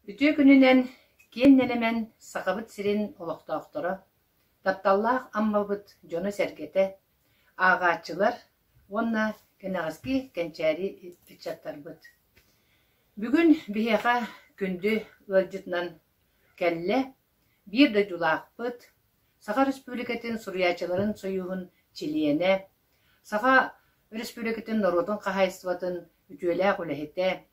Үтүө күнүнэн киэн нэлэмэн Сахабыт сирин олохтоохторо, тапталлаах Аммабыт дьоно-сэргэтэ, ааҕааччылар уонна кэнэҕэски кэнчээри ыччаттарбыт! Бүгүн биһиэхэ күндү ыалдьытынан кэллэ биир дойдулаахпыт, Саха Республикатын суруйааччыларын сойууһун чилиэнэ, Саха Республикатын норуотун хаһаайыстыбатын үтүөлээх үлэһитэ,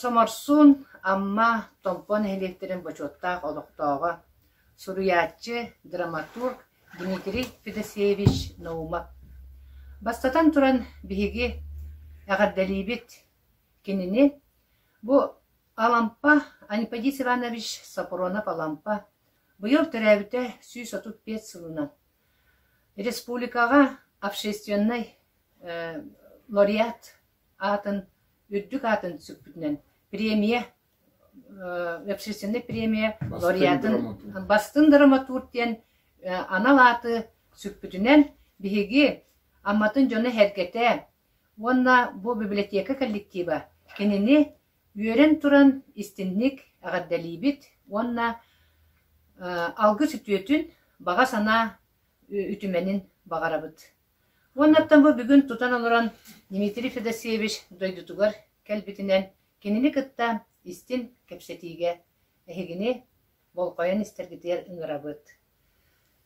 Соморсун, Амма, Томпо нэһилиэктэрин бочуоттаах олохтооҕо, суруйааччы, драматург Дмитрий Федосеевич Наумов. Бастатан туран, биһиги эҕэрдэлиибит кинини бу Алампа Аниподис Иванович Сопронов-Алампа быйыл төрөөбүтэ 135 сылынан республикаҕа общественнай лауреат аатын үрдүк аатын сүкпүтүнэн премия общественнай премия лауреатын бастыҥ драматург диэн анал ааты сүкпүтүнэн биһиги Амматын дьоно-сэргэтэ уонна бу библиотека коллектива кинини үөрэн туран истинник эҕэрдэлиибит уонна алгыс үтүөтүн, баҕа санаа үтүмэнин баҕарабыт. Уоннаттан бу бүгүн тутан олорон Дмитрий Федосеевич дойдутугар кэлбитинэн кинини кытта истин кэпсэтиигэ эһигини болҕойон истэргитигэр ыҥырабыт.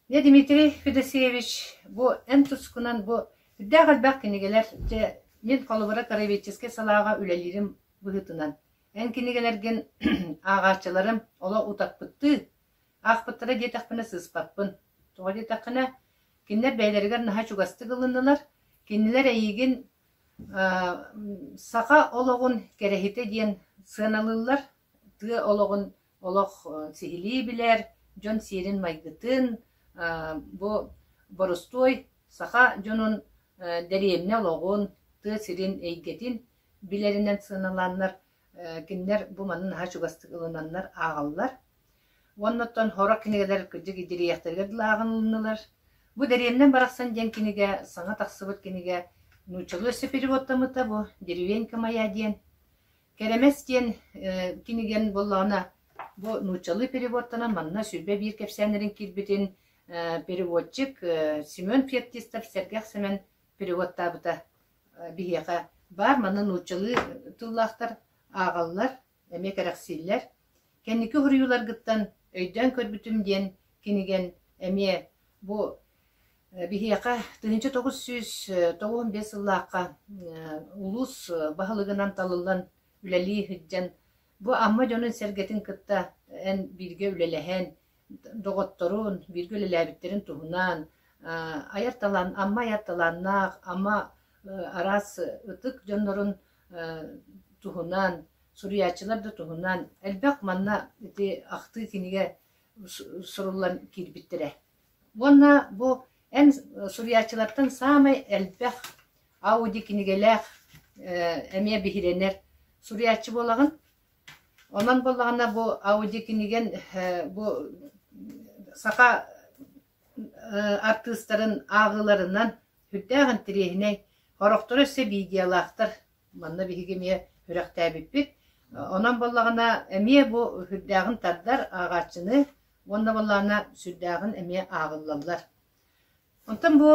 Дьэ, Дмитрий Федосеевич, бу эн тускунан бу үрдээх элбэх кинигэлэр, дьэ, мин холобура краеведческай салааҕа үлэлиирим быһыытынан, эн кинигэлэргин ааҕааччыларым олох утаппыттыы аахпыттара диэтэхпинэ сыыспаппын. Тоҕо диэтэххинэ, кинилэр бэйэлэригэр наһаа чугастык ылыннылар. Кинилэр эйигин саха олоҕун кэрэһитэ диэн сыаналыыллар. Тыа олоҕун олох сиһилии билэр, дьон сиэрин-майгытын, бу боростуой саха дьонун дэриэбинэ олоҕун, тыа сирин эйгэтин билэринэн сыаналааннар, кинилэр бу маны наһаа чугастык ылынаннар ааҕаллар. Уонна оттон сорох кинигэлэр кырдьык идириэхтэригэр дылы ааҕыннылар. Бу «Дэриэбинэм барахсан» диэн кинигэ саҥа тахсыбыт кинигэ нууччалыы өссө переводтаммыта бу «Деревенька моя» диэн. Кэрэмэс диэн кинигэн буоллаҕына бу нууччалыы переводтанан манна 21 кэпсээннэрин киирбитин переводчик Семен Феоктистов Сэргэх Сэмэн переводтаабыта биһиэхэ баар. Манна нууччалыы тыллаахтар ааҕаллар, эмиэ кэрэхсииллэр. Кэнники суруйууларгыттан өйдөөн көрбүтүм диэн кинигэн эмиэ бу биһиэхэ 1995 сыллаахха улуус баһылыгынан талыллан үлэлии сылдьан бу Амма дьонун-сэргэтин кытта эн бииргэ үлэлэһэн, доҕотторун, бииргэ үлэлээбиттэрин туһунан айар талаан, Амма айар талааннаах, Амма араас ытык дьоннорун туһунан, суруйааччылар да туһунан элбэх манна ити ахтыы кинигэ суруллан киирбиттэрэ. Уонна бу эн суруйааччылартан саамай элбэх ауди кинигэлээх эмиэ биһирэнэр суруйааччы буолаҕын. Онон буоллаҕына бу ауди кинигэн бу саха артыыстарын ааҕыыларынан сүрдээх интириэһинэй, сорохторо өссө видеолаахтар. Манна биһиги эмиэ сүрэхтээбиппит. Онон буоллаҕына эмиэ бу сүрдээҕин тардар ааҕааччыны уонна буоллаҕына сүрдээҕин эмиэ ааҕыллаллар. Онтон бу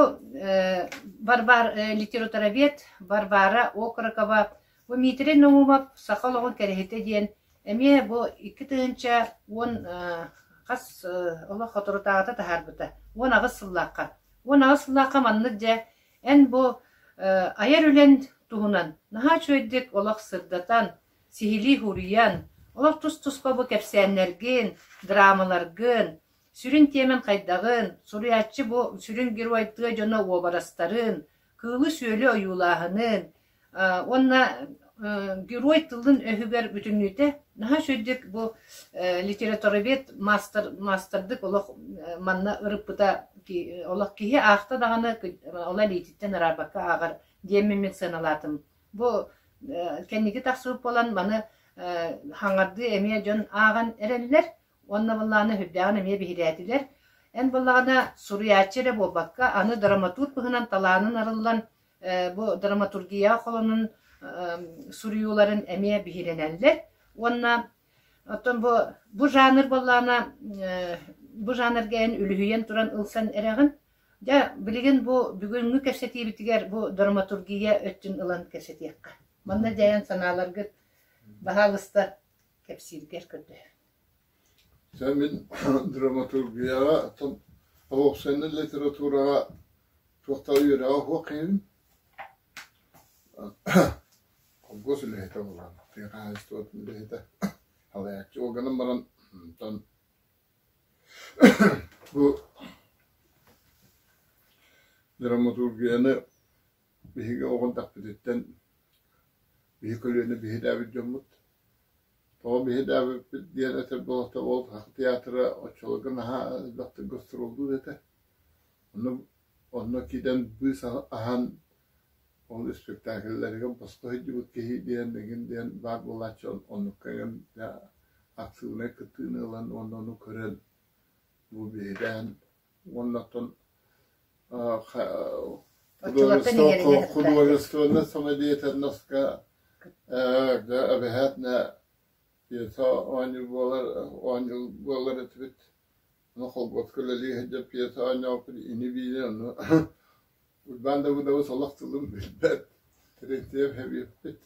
Варвар литературовед Варвара Окорокова бу Дмитрий Наумов «Саха олоҕун кэрэһитэ» диэн эмиэ бу 2010 хас олох соторутааҕыта таһаарбыта 18 сыллаахха. 18 сыллаахха маннык дьэ эн бу айар үлэн туһунан наһаа үчүгэйдик олох сырдатан, сиһилии суруйан, олох тус-туспа бу кэпсээннэргин, драмаларгын, сүрүн тиэмэн хайдаҕын, суруйааччы бу сүрүн герой тыа дьоно уобарастарын, кыылы-сүөлү ойуулааһынын уонна герой тылын өһүгэр бүтүннүүтэ наһаа үчүгэйдик бу литературовед маастар маастардык олох манна ырыппыта олох киһи аахта даҕаны ол илиититтэн араарбакка ааҕар диэммин мин сыаналаатым. Бу кэнники тахсыбыт буолан маны хаҥардыы эмиэ дьон ааҕан эрэллэр Уонна буоллаҕына сүрдээҕин эмиэ биһирээтилэр. Эн буоллаҕына суруйааччы эрэ буолбакка, аны драматург быһынан талаанын арыллан, бу драматургияҕа холонон суруйууларын эмиэ биһирэнэллэр. Уонна оттон бу бу жанр буоллаҕына бу жанрга эн үлүһүйэн туран ылсан эрэҕин. Дьэ, билигин бу бүгүҥҥү кэпсэтиибитигэр бу драматургия өттүн ылан кэпсэтиэххэ. Манна дьайан санааларгыт баһаалыста кэпсииргэр көрдөһөбүн. Дьэ, мин драматургияҕа, оттон уопсайынан литератураҕа туох да үөрэҕэ суох киһибин. Холкуос үлэһитэ буолан, тыа хаһаайыстыбатын үлэһитэ, салайааччы ол гынан баран, онтон бу драматургияны биһиги оҕо эрдэхпититтэн биһи көлүөнэ биһирээбит дьоммут. Тоҕо биһирээбиппит диэн этэр буоллахха, ол Саха театра оччолорго наһаа элбэхтик гастроллуур этэ. Онно онно киирэн быыс аһан ол испэктээкиллэригэр босхо сылдьыбыт киһи диэн эҥин диэн баар буолааччы оннукка эҥин актыыбынай кыттыыны ылан уонна ону көрөн бу биһирээн уонна оттон художественнай самодеятельноска эбэһээтинэ пьеса оонньуур буолар оонньуур буолар этибит. Ону холбуоска үлэлии сылдьар пьеса оонньообуппут ини-биини ону Уйбаан Давыдовы солох тылын билбэт, Терентьев эбиэппит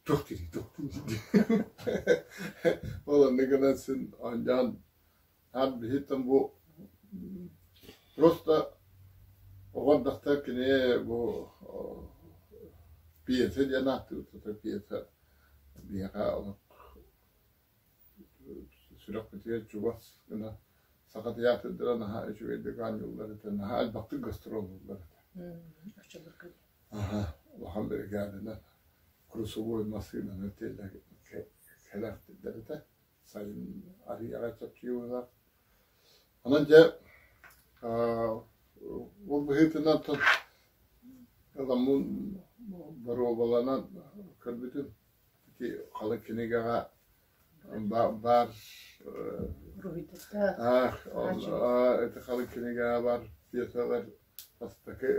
туох диирий, туох диирий Ол онно гынан син оонньоон аан биһиттэн бу просто оҕо эрдэхтэн кини бу пьеса диэн ааттыыбыт пьеса биһиэхэ олох Сүрэхпитигэр чугас гына Саха театрдара наһаа үчүгэйдик оонньууллар этэ, наһаа элбэхтик гастроллууллар этэ. Оччолорго Аха, улахан биригээдэнэн курсовой массыынаны кэлэхтирдэр этэ. Сайын арыйаҕа чэпчиир Онон дьэ, ол быһыытынан ыламмын боруобаланан көрбүтүм. Ити халыҥ кинигэҕэ баар ити халыҥ кинигэҕэ баар пьесалар бастакы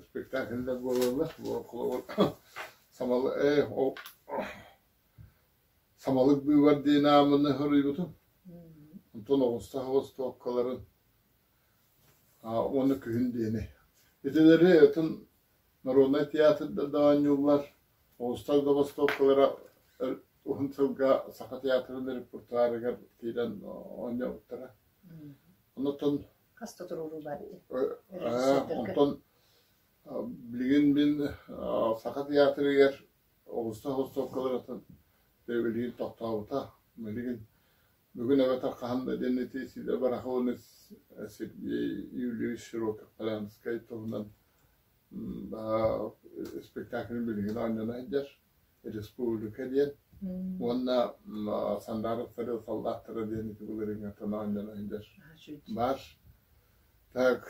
спектакльдар буолаллар. Холобур, Самалык быыбар диэн ааммыны суруйбутум. Онтон оҕустаах оҕустуопкаларын уонна күһүн диэни. Итилэри атын Народнай театрда да оонньууллар. Оҕустар забастовкалара уһун сылга Саха театрын репертуарыгар киирэн оонньообуттара. Онтон Хас да туруоруу баар ити. Онтон билигин мин Саха театрыгар оҕустар забастовкаларыттан билигин тохтообута. Билигин бүгүн эбэтэр хаһан да диэн ити Сидор Бараховны Сергей Юльевич Широков-Полянскай туһунан спектакль билигин оонньоно сылдьар республика диэн уонна Сандааровтары саллааттара диэн ити былырыыҥҥаттан оонньоно сылдьар баар. Так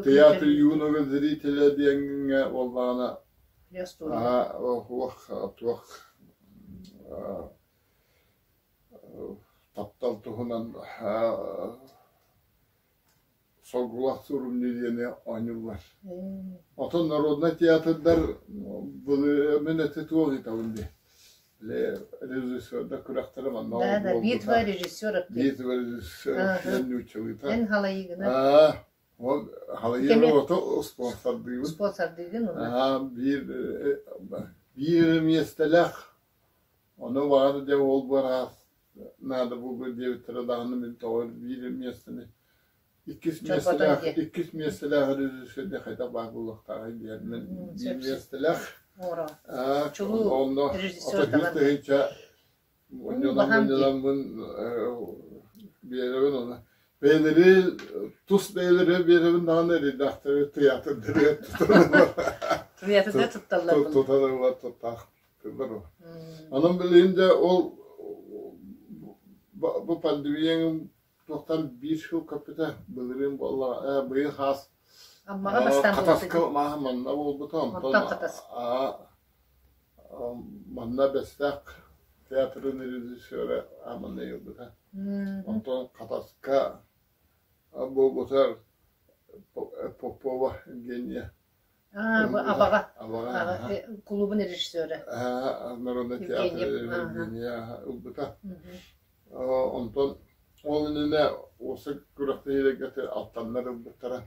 театр юного зрителя диэҥҥэ буоллаҕына туох туох таптал туһунан Соргулаах суорумньу диэни оонньууллар. Оттон народнай театрдар мин эти туох ыытабын дии. Режиссердар күрэхтэрэ манна Да, да, битва режиссеров. Битва режиссеров диэн нууччалыыта. Эн халайыгына. Ол халайыгына ото спонсордыыбын. Спонсордыыгын Биир биир миэстэлээх. Ону баҕар дьэ ол быраас наада буолуо диэбиттэрэ даҕаны мин тоҕо биир миэстэни иккис миэстэлээх иккис миэстэлээх режиссергэ хайдах баар буолуохтааҕый диэн мин биир миэстэлээх онно 30 тыһыынча мунньунан биэрэбин оны бэйэлэри тус бэйэлэри биэрэбин даҕаны редакторы тыйаатырдары тыйаатырда тутталлар туталлар туттаах Онон билигин дьэ ол бу пандемияҥ туохтан биир сыл көппүтэ былырыын буолла быйыл хаас Аммаҕа бастаан Хатаска мааһа манна буолбута онтон манна Бэстээх театрын режиссера манна ыйылбыта онтон Хатаска буолбутар Попова Евгения. Аа, бу Абаҕа. Абаҕа. Кулуубун режиссера. Народнай театр Евгения ылбыта. Онтон ол иннинэ уопсай күрэхтэһиилэргэ алтаннар ылбыттара.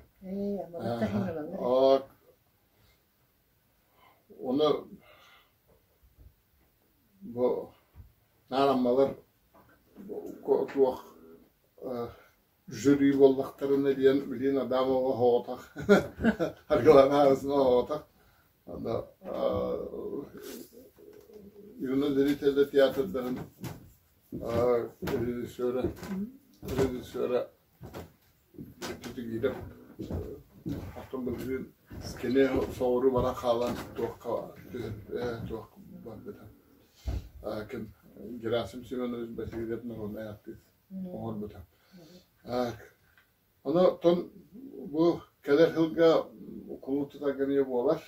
Ону бу наараммалар туох жюри буоллахтарына диэн билигин Адамова оһоҕотох Аргылана Арысына оһоҕотох Юна зрителя театрдарын режиссера режиссера Түтүгиирэ оттон былырыын кини соҕуруу баран хаалан туохха туох барбыта ким Герасим Семенович Васильев народнай артыыс оҥорбута. Ону оттон бу кэлэр сылга кулууп тутарга эмиэ буолар.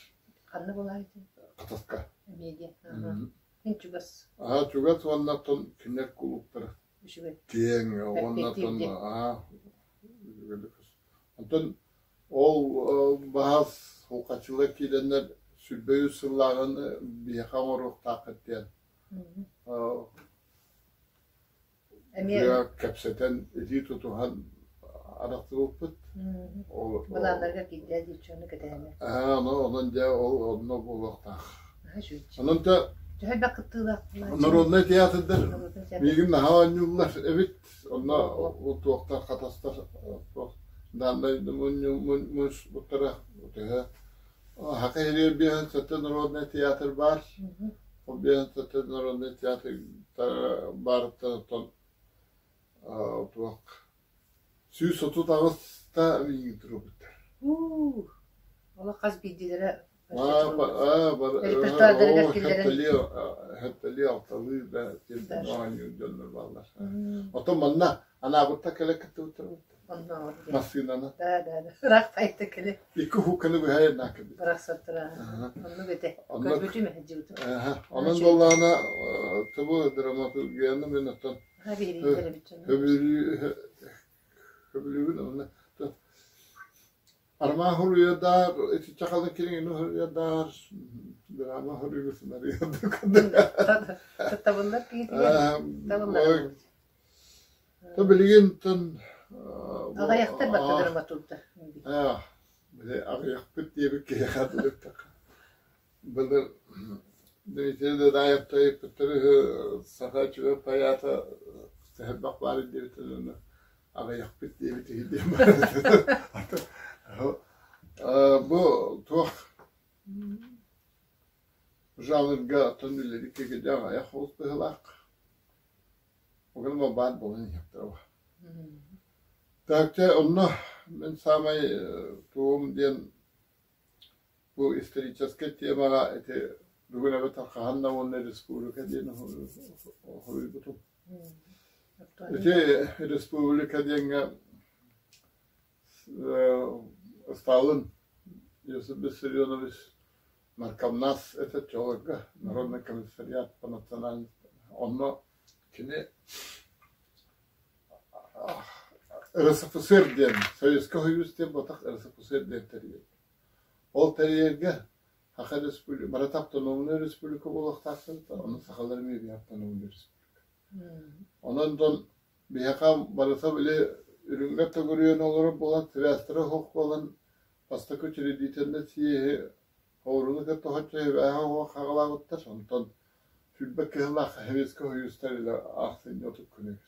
Ханна буолар ити? Хатаска. Эмиэ диэн. Мин чугас. Аа чугас уонна оттон кинилэр кулууптара. Үчүгэй. Киэҥ уонна оттон аа Онтон ол баһаас хаччылар киирэннэр 23 сыллааҕын биһиэхэ оҥоруохтааххыт диэн Эмиэ кэпсэтэн, итии тутуһан арахсыбыппыт. Былааннарга киирдэ диэччи ону кэтэһэмэ. Аа, ону онон дьэ ол онно буолуохтаах. Онон да Төһө элбэх кыттыылаах народнай театрдар миигин наһаа оонньууллар эбит. Онно туохтар хатастар туох даннай мунньуспуттара төһө Хака иһигэр 57 народнай театр баар. Ол 57 народнай театр баарыттан оттон туох 138-та миигин туруорбуттар. Уу, олох хас биирдиилэрэ репертуардарыгар киллэрэн Хэттэлии алталыы да сирдэн оонньуур дьоннор бааллар. Оттон манна анаабыттар кэлэ кыттыбыттар Массыынаны. Да, да, да. Ыраах пайта кэлэ. Икки хуукканы быһа айаннаах кэлбит. Барахсаттара. Оннук этэ. Көрбүтүм эһэдьибитим. Онон буоллаҕына тобу драматургияны мин оттон хөбүлүүбүн онно Армаа хоруйардаах итиччэ халыҥ кинигэни хоруйардаах драма хоруйга сынарыйарда Табыллар киһитигэр табыллар. То билигин тон Аҕыйахтар батта драматурдар. Били аҕыйахпыт диэбит киһиэхэ дылыктаха. Былыр Дмитрий Дадаев тойуппуттар үһү саха үчүгэй поэта төһөрбөх баар диэбит аҕыйахпыт диэбит үһү диэн Бу туох жанрга оттон үлэлиир киһи аҕыйах олус быһыылаах. Ол баар буолан иһиэхтэрэ. Так чэ онно мин саамай тугум диэн бу историческай темаҕа ити бүгүн эбэтэр хаһан да уонна республика диэн хоруйбутум. Ити республика диэҥҥэ Сталин Иосиф Виссарионович Наркомнац этэ чолорго Народный комиссариат по национальности. Онно кини РСФСР диэн, Советскай Союз диэн ботах РСФСР диэн тэрийэр. Ол тэрийэргэ Саха Республика, барыта автономнай республика буолуохтаахтар, ону сахалар эмиэ автономнай республика. Онон дон биһиэхэ барыта били үрүҥҥэ төгүрүйэн олорор буолан, связтара суох буолан, бастакы учредительнай съеһи Хооруну кытта соччо үбээһэ оһох хаҕалаабыттар, онтон 20 кыһылаах Советскай Союзтар илэ ахсынньы 30 күнүгэр.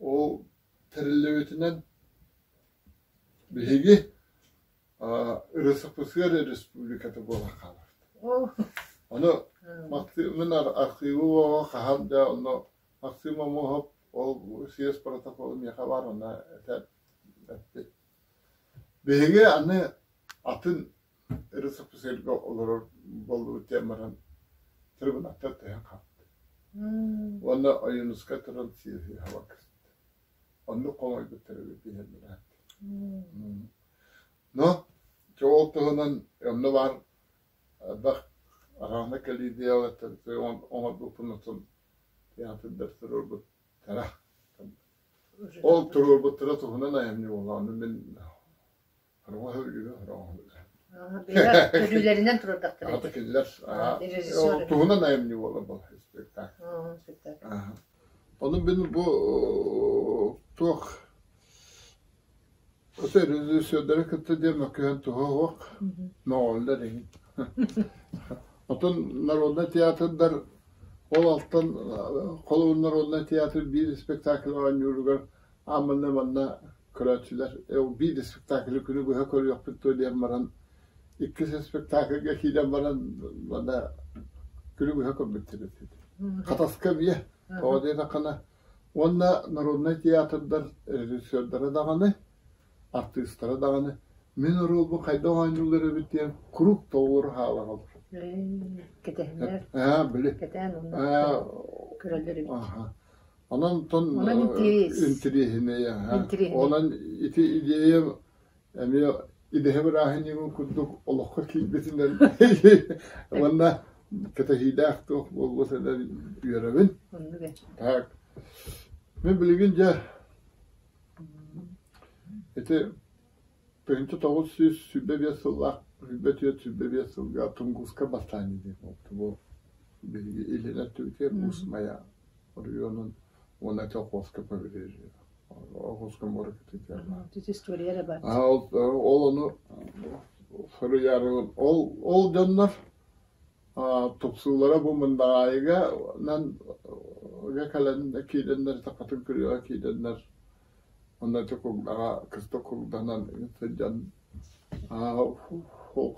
Ол тэриллибитинэн биһиги РСФСР республиката буолан хаалбыт. Ону мин архивы уоҕа хаһан да онно Максим Омуоһап ол съезд протокола миэхэ баар онно этэ эппит. Биһиги аны атын РСФСР-га олорор буоллубут диэн баран трибунаттан түһэн хаалбыт. Уонна Ойуунускай туран съеһи хаба көстүбүт. Оннук хомойбуттар эбит биһиэннэрэ. Но дьэ ол туһунан онно баар элбэх араана кэлиидийэлэртэн оҥорбуппун оттон театрдар туруорбуттара. Ол туруорбуттара туһунан айымньы буолла. Ону мин Хараҥа сөбүлүүбүн, хараҥа сөбүлээбэппин. Көрүүлэринэн турардахтара. Ата кинилэр туһунан айымньы буолар бұл спектакль. Ону мин бу туох Өтө режиссердары кытта диэн мөккүһэн туһа суох, мөҕөллөр иһин. Оттон народнай театрдар ол алтан холобур народнай театр биир спектакль оонньууругар аамманна манна көрөөччүлэр биир спектаклы күнү быһа көрүөхпүт дуо диэн баран иккис спектакльга киирэн баран манна күнү быһа көрбүттэр этэ. Хатаска эмиэ тоҕо диэтэххинэ Уонна народнай театрдар режиссердара даҕаны, артыыстара даҕаны мин оруолбун хайдах оонньууллар эбит диэн куруук толору хаалаҕалар. Кэтэһиннэр. Аа, били. Кэтээн онно көрөллөр эбит. Аха. Онон тон Онон интириэс. интириэһинэй аха. Интириэһинэй. Онон ити идея эмиэ идэһэ бырааһынньыгын курдук олоххо киирбитинэн уонна кэтэһиилээх туох буолбут эрэн үөрэбин. Так. Мин билигин дьэ ити 1925 сыллаах 24-25 сылга Тунгуска бастаан диэн буолбута. Бу биһиги илин өттүбүтүгэр Уус Майа оройуонун уонна Чолхуоска побережье Охотское море кытыытыгар Тут история эрэ баар. Ол, ол ону суруйаарыбын. Ол, ол дьоннор тупсуулара бу Мындаҕаайыга кэлэн киирэннэр сахатын күрүөҕэ киирэннэр онно ити кугдаҕа кыстык кугданан сылдьан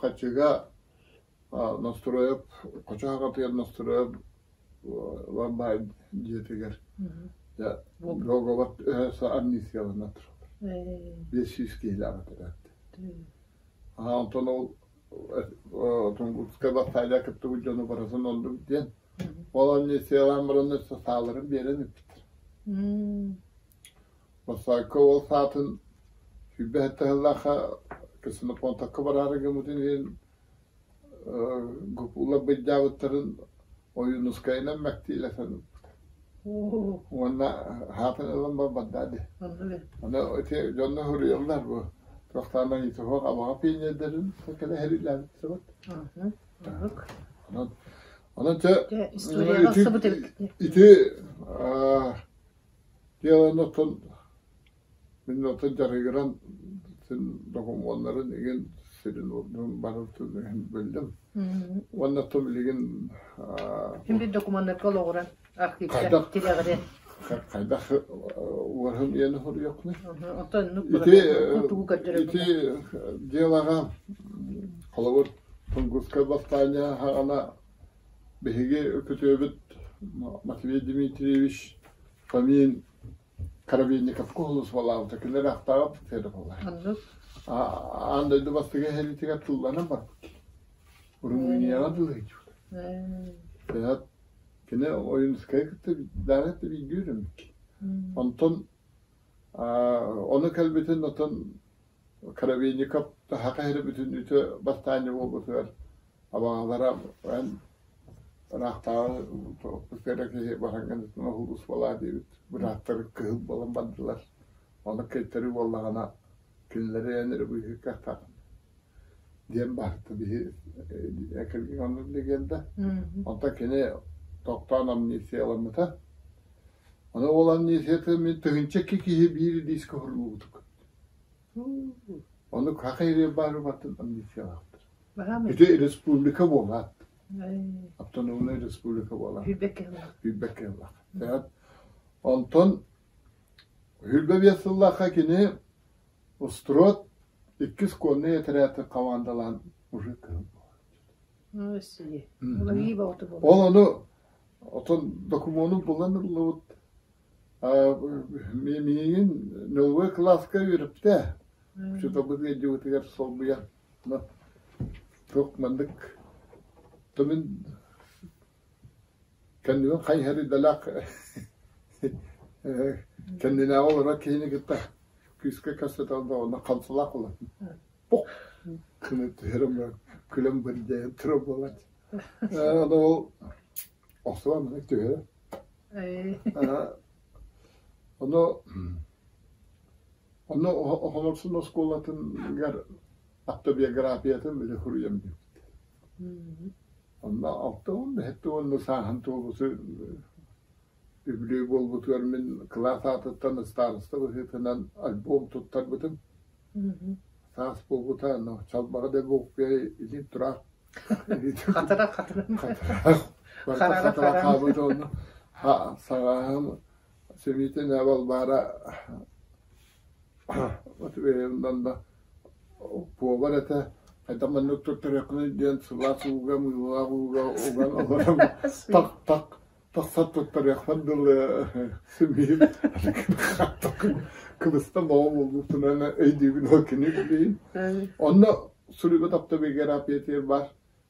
Хачыга Ностроев Хочо аҕатыгар Ностроев Иван Баай дьиэтигэр договор амнистиялана турар. 500 киһилээх этилэр. Онтон ол Тунгутскай бастаайда кыттыбыт дьону барытын оннук диэн ол амнистиялаан баран өссө сааларын биэрэн ыппыттар. Бастакы ол саатын 27 сыллаахха Ксенофонтовка бараары гыммытын иһин Гупула быдьаабыттарын Ойуунускайынан мэктиэлэтэн ылбыта. Уонна хаатын ылан барбатаа дии. Аны ити дьонно суруйаллар бу туохтаанан Исуһуох абаҕа пионердарын кэлэ иһэрилээбит Онон онон чэ ити дьыаланы оттон Мин оттон дьарыгыран син докумуоннарын игин сирин-уотун барытын иһин биллим. Уонна оттон билигин Ким бир докумуоннарга олоҕуран архивка тирэҕирэн хайдах уорһун иэни хоруйоххунуй? Оттон Ити тугу көрдөрөр ити дьыалаҕа холобур Тунгусскай бастаанньа хаҕана биһиги күтүөбүт Матвей Дмитриевич Фомин Коробейниковка уулуссалаабыта кинилэр ахтаабат сиэрэ буолар. Оннук. Аан дойду бастакы сэриитигэр тылланан барбыт. Румынияҕа дылы сылдьыбыт. Кини Ойуунускайы кытта даҕаны бииргэ үөрэммит. Онтон ону кэлбитин отон Коробейников таһаха иһэрэ бүтүннүүтэ бастаанньа буолбутугар абаҕалара эн ыраахтааҕы эрэ киһи бараҥҥын уулуссалаа диэбит бырааттары кыһыл буолан бардылар. Ону кэйтэрии буоллаҕына кинилэри эн эрэ быыһыахтааххын диэн баарта биһи кэргэн оннук легенда. Онтон кини тохтоон амнистияламмыта. Аны ол амнистията мин 1002 киһи биир илиискэ уһурлубутук. Ону хаха ириэ баары баттын амнистиялаахтар. Ити республика буолаат. Автономнай республика буолаат. Хүрбэккэ ыллах. Онтон хүрбэ биэс сыллаахха кини Устрот иккис конный отряды командалаан уже кыһыл Ол ону отон докумуону булан ыллыбыт Миигин нөлүө кылааска үөрэппитэ. Учууталбыт ыалдьыбытыгар солбуйан туох маннык то мин кэннибин хайыһар идэлээх кэннинээҕи олорор киһини кытта күүскэ кэпсэтэ олордоҕуна хамсалаах буолар. Пук гына түһэрэн баран күлэн бырдьайан турар буолааччы. Ону ол охсубан маннык түһэрэ. Ону онно Хоморсун оскуолатыгар автобиографиятын били суруйан диэбит. Онно 67 уонна сааһын туолбуту үбүлүөй буолбутугар мин кылаас аатыттан ыстаарыста быһыытынан альбом туттарбытым. Саас буолбута, но чалбаҕа да буолбута илиим тураах. Хатара хатара. Барыта хатара хаалбыта онно. Саҕаһым Семитин Балбаара да пуобар этэ хайдах маннык туттарыаххыный диэн сылаас ууга мыылаах ууга уган олорон так-так тахсар туттарыахпар дылы симиим кыбыстан оҕо буолбуппунан өйдүүбүн ол кини билигин. Онно суруйбут автобиографиятыгар баар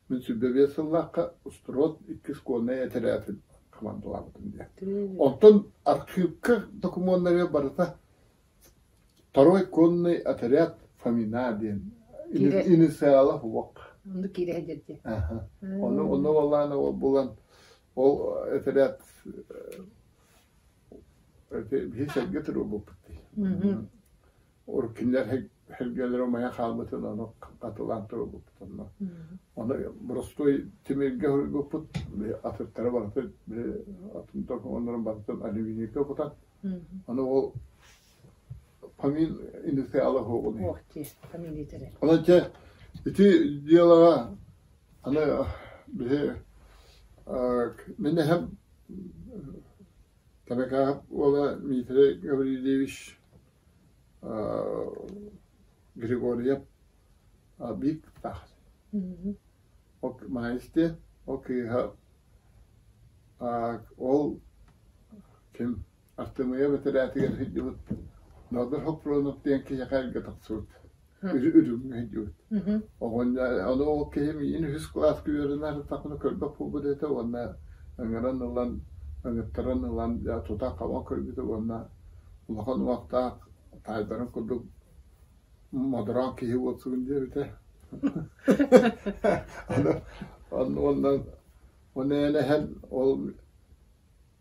Мин 25 сыллаахха Устрот иккис коннай этэрээтин командалаабытым диэн. Онтон архыыпка докумуоннарыгар барыта второй конный отряд Фомина диэн инициала хуок. Онну киирэ дирди. Ону онно боллаана ол булан ол отряд биһи сэргэ туруорбуппут дии. Урут кинилэр сэргэлэрэ умайан хаалбытын ону хатылаан турбуппут онно. Ону боростуой тимиргэ суруйбуппут, атыттара барыта атын докумуоннарын барытын алюминийга кутан, ону ол фамиль инициала суоҕун. Ох дии, фамилия этэрэ. Онон чэ, ити дьыалаҕа аны биһи мин эһэм Табакаап уола Дмитрий Гаврильевич Григорьев биир кыттаах. Маайыс диэн ол кыыһа ол ким Артемия бэтэрээтигэр сылдьыбыт Ноодор Хоппуруонап диэн киһиэхэ эргэ тахсыбыт. Үрүҥҥэ сылдьыбыт. Оҕонньор ону ол киһи миигин үһүс кылааска үөрэнэ сыттахпына көрбөх буолбут этэ уонна ыҥыран ылан ыҥыттаран ылан тута хабан көрбүтэ уонна улахан уохтаах таайдарын курдук модороон киһи буолсугун диэбитэ. Уонна уонна эһэм ол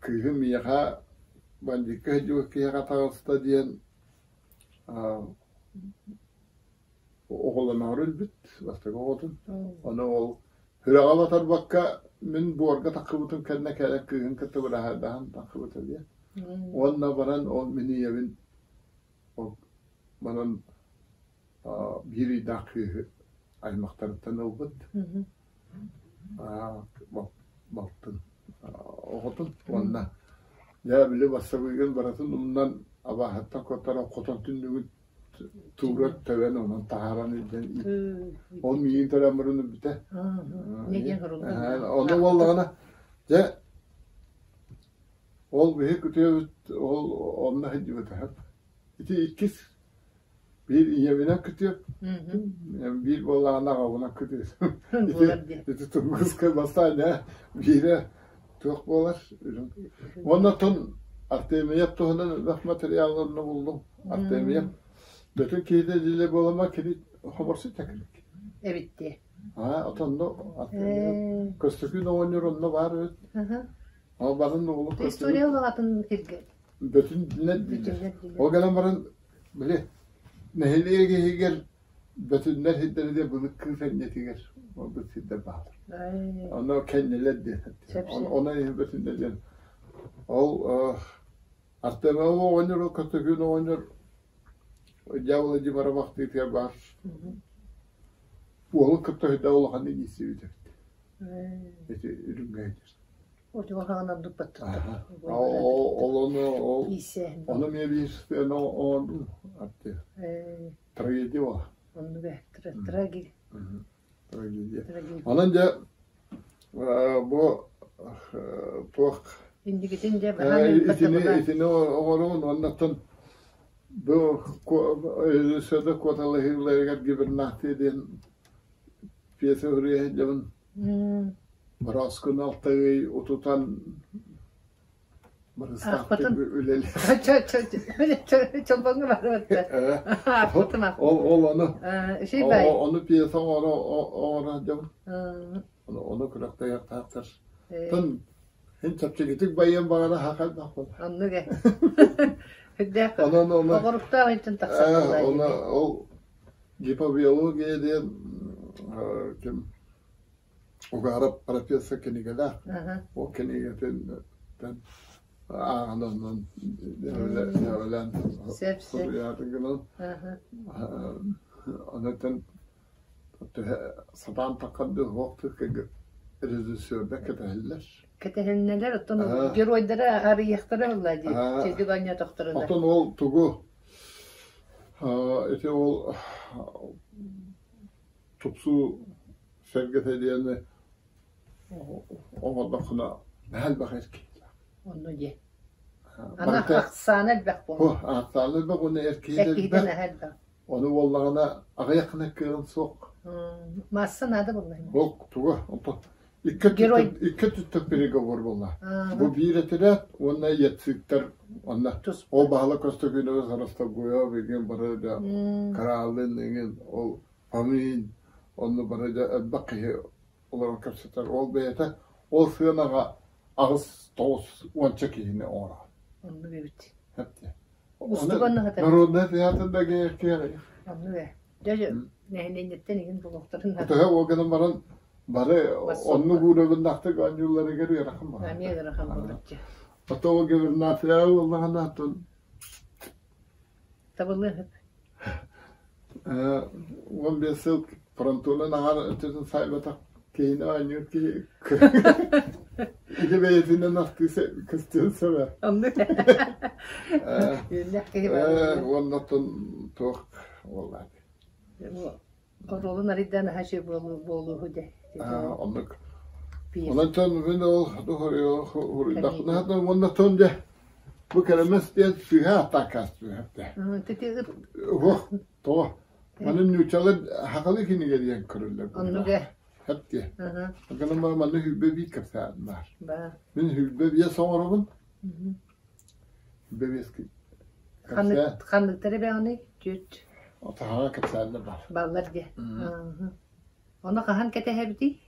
кыыһым миэхэ бандьыыкка сылдьыбыт киһиэхэ таҕыста диэн оҕолоноору өлбүт бастакы оҕотун. Ону ол сүрэҕэ батарбакка мин буорга таххыбытым кэннэ кэлэн кыыһын кытта быраһаайдаһан таххыбыта диэн. Уонна баран ол мин ийэбин ол баран биир ыйдаах кыыһы аймахтарыттан ылбыт. Балтын оҕотун уонна дьэ били бассабыыгын барытын умнан абааһыттан куоттаран хотон түннүгүн туура тэбэн онон таһааран илдьэн ол миигин төрөөн баран өлбүтэ. Ону буоллаҕына дьэ ол биһи күтүөбүт ол онно сылдьыбыта. Ити иккис биир ийэбинэн күтүөп, биир буоллаҕына аҕабынан күтүөп. Ити Тунгуска бастаан биирэ туох буолар Уонна оттон Артемьев туһунан элбэх материалларны буллум. Артемьев бөтүн киһитэ дьиэлэ буолама кини хоморсу тэкилик. Эбитти. Аа, отонно Артемьев Көстөкүүн оҕонньор онно баар эбит. Ол барын оҕолу История атын кирге. Бөтүн диилэр. Ол гынан баран били нэһилиэк иһигэр Бөтүннэр сирдэрэ диэн былыр кыыс энньэтигэр буолбут сирдэр бааллар. Ону кэннилэр диэн. Онон иһин бөтүннэр диэн. Ол Артемов оҕонньор, ол Көтөкүүн оҕонньор дьявола Димара бахтыытыгар баар. Уолун кытта өйдөөх улаханнык ииссибит эбит. Ити үрүҥҥэ сылдьар. Отуоһаҕынан дуппаттар. Ол ону ол ону эмиэ биир сыана оҥордум. Трагедия буолар. Оннук ээ, трагедия. Трагедия. Онон дьэ бу туох Инникитин дьэ итини итини оҥоруун уоннаттан бу режиссерда куоталаһыыларыгар гибернация диэн пьеса суруйа сылдьабын. Бороскуну алта ый утутан Аахпытым. Чолбоҥҥо барбатта. Аахпытым. Ол ол ону ону пьеса оҥоро оҥоро сылдьабын. Ону ону күрэхтэһиэхтаахтар. Тын һин чэпчэкитик байыан баҕара хахайдах буолар. Оннук ээ. Үрдээх оҕоруктаах интэн тахсар Ону ол. Гипобиология диэн ким Угаров профессор кинигэлээх. Ол кинигэтин ааҕан онон дьээбэлээн суруйаатын гынан онтон сатаан таххардыы суох режиссердар кэтэһэллэр. Кэтэһиннэлэр, оттон геройдара арыйыахтара буолла дии, сиргэ оонньоотохторуна. Оттон ол тугу ити ол тупсуу сэргэтэ диэни оҥордоххуна наһаа элбэх эр киһилээх. Онно диэ. Аны ахсаана элбэх буолла. Ахсаана элбэх уонна эр киһи элбэх. элбэх. Ону буоллаҕына аҕыйах гына кыаҕын суох. Маасса наада буолла. Ол туга онтон икки икки өттүттэн переговор буолла. Бу биир этэрээт уонна яциктар онно ол баһыла Көстөкүүнэбэ Сарастогуйа билигин бары да Караалын иҥин ол Амин онно бары да элбэх киһи олорон кэпсэтэр. Ол бэйэтэ ол сыанаҕа 8-9 уонча киһини оҥорор. Оннук эбит. Хэпти. Устуган хатар. Народнай театрда киэри. Оннук ээ. Дьэ, нэһилиэнньэттэн игин булуохтарын Төһө ол гынан баран бары оннук уурабыннахтык оонньуулларыгар ыарахан буолар. Эмиэ ыарахан буолар дьэ. Ото ол губернаторы буоллаҕына оттон Табыллыа сөп. 15 сыл фронтунан аҥар өттүтүн саайбатах киһини оонньуур киһи ити бэйэтинэн ахтыы көстүөн сөбө. Оннук. Үөннэх киһи баар. Уонна оттон туох буолла? Оруолун арыйдаан аһа үчүгэй буолууһу дэ. Оннук. Онон мин ол хуруйдахпына уонна тон дьэ бу кэрэмэс диэн сыыһа атаакаастыһапта. Уох тоҕо маны нууччалар хахалы кинигэ диэн көрөллөр. Оннуга. Хэп диэ. Гынан манна хүлбэ биир кэпсээн баар. Мин хүлбэ биэс оҥоробун. Хүлбэ биэс Ханныктары бэҕэний? Түөрт. Отаһаҕа кэпсээннэр баар. Баллар диэ. Ону хаһан кэтэһэбитий?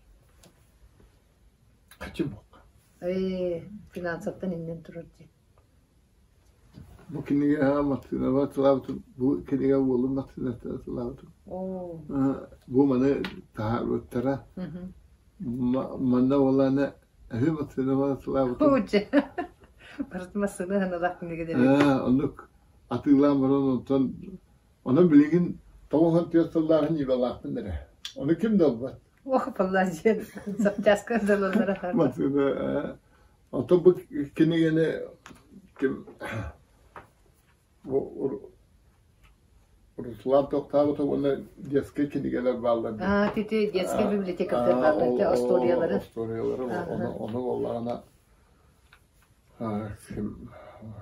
Хачым буолла. Ээ, финансовтан иннин турар дии. Бу кинигэ массыынаба атылаабытым, бу кинигэ уолум массыынаттан атылаабытым. Бу маны таһаарбыттара. Манна уолаана эһи массыынаба атылаабытым. Уче. Барыт массыына ханалаах кинигэлэри. Оннук атыылаан баран онтон онон билигин 94 сыллааҕы ньыыбалаахпын эрэ. Ону ким да ылбат. Ох, паллаадьын сапчааска ылаллара. Массыына Оттон бу кинигэни ким бу Руслан тохтообута уонна детскай кинигэлэр бааллар. Аа, тити детскай библиотекалар бааллар, те остуоруйалары. Остуоруйалары ону буоллаҕына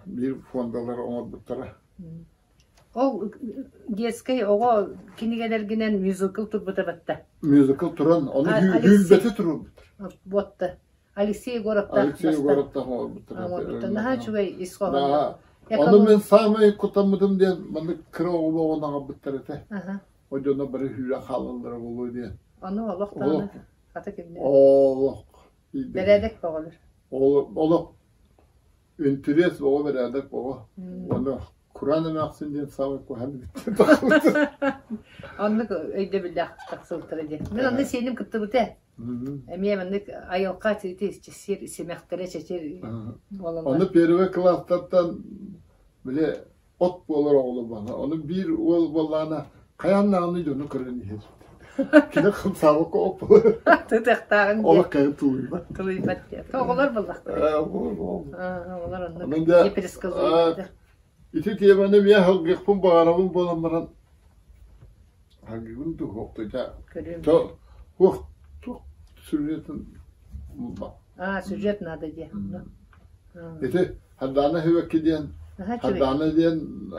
биир фондалары оҥорбуттара. Ол детскай оҕо кинигэлэргинэн мюзикл турбута батта. Мюзикл туран, ону հүүрбэтэ турбут. Буотта. Алексей Егоровтаах Алексей Егоровтаах оҥорбуттара. Оҥорбуттар. Наһаа үчүгэй ис хоһоонноох. Ону мин саамай куттаммытым диэн маннык кыра оҕолу оҕону аҕалбыттар этэ. О дьоно бары сүүрэн хаалаллара буолуо диэн. Ону олох даҕаны хата кимнээх. Олох. Бэрээдэк бөҕөлөр. Олох Интэриэс оҕо бэрээдэк оҕо. Уонна кураан эмээхсин диэн саамай куһаҕан эбит тахсыбыта. Оннук өйдөбүллээх тахсыбыттара диэн. Мин онно сиэним кыттыбыта. Эмиэ маннык айылҕа сир симэхтэрэ чэчир буолаллар. Ону первый класстартан били от буолар оҕолор баҕа. Ону биир уол буоллаҕына хайаан даҕаны дьону көрөн иһэр. Кини хамсаабакка от буолар. Тытыахтааҕын диэн. Олох кайын тулуйбат. Тулуйбат диэн. Оҕолор буоллахтара. Оҕолор оннук непредсказуемый. Ити тиэмэни эмиэ халгыахпын баҕарабын буолан баран халгыыбын туһуохтуйда. Туох туох сюжетын Аа, сюжет надо диэ. Ити Хардаана Хүбэкки диэн Хардаана диэн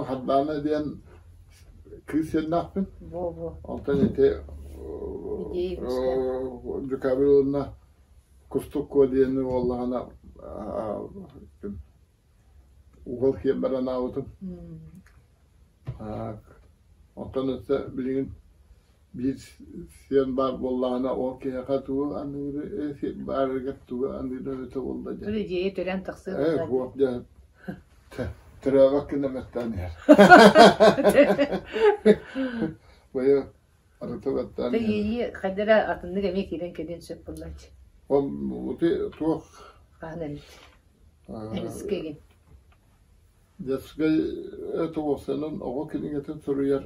Хардаана диэн кыыс сиэннээхпин. Онтон ити Дьукабыр уонна Кустук Куо диэни буоллаҕына угал киэммэр анаабытым. Онтон өссө билигин биир сиэн баар буоллаҕына ол киһиэхэ тугу аныыры баарыгар тугу аныыры эбитэ буолла диэн. Били дьиэ төрөөн тахсыа Ээ, суох диэн төрөөбөт гына мэттээн иһэр. иэйии хайда эрэ атыннык эмиэ киирэн кэлиэн сөп буоллааччы. Ол ити туох Хаһан эмит. Эмискэ игин. Детскай туохсанан оҕо кинигэтин суруйар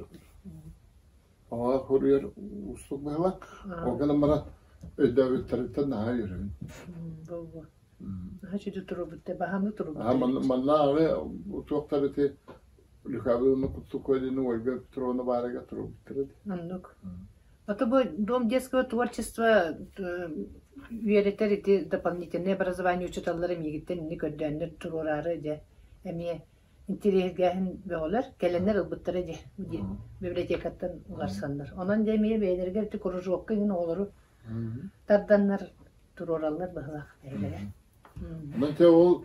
оҕо суруйар уустук быһыылаах. Ол гынан баран өйдөөбүттэриттэн наһаа үөрэбин. Буолуо. Наһаа үчүгэй турбут баһаамнык турбут. Манна аҕы туохтар ити Люкабылны Куттукуолины Ольга Петровна баарыга турбуттара дии. Оннук. Ото бу Дом детского творчества үөрэтэр ити дополнительное образование учууталлара миигиттэн инни көрдөөннөр туруораары дьэ эмиэ интириэһиргээһин бөҕөлөр кэлэннэр ылбыттара дьэ библиотекаттан уларсаннар. Онон дьэ эмиэ бэйэлэригэр ити кружокка иҥин оҕолору тарданнар туруораллар быһылаах бэйэлэрэ. Онон дьэ ол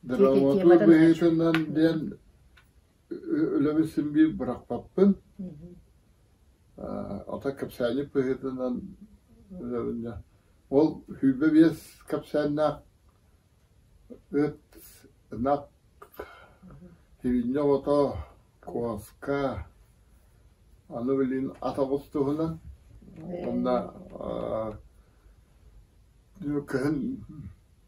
драматург быһыытынан диэн үлэбин син биир бырахпаппын. Ата кэпсээнньик быһыытынан үлэбин дьэ. Ол 25 кэпсээннээх ыт, ынах, сибиинньэ оҕото, куоска, аны билигин ат оҕус туһунан уонна кыһын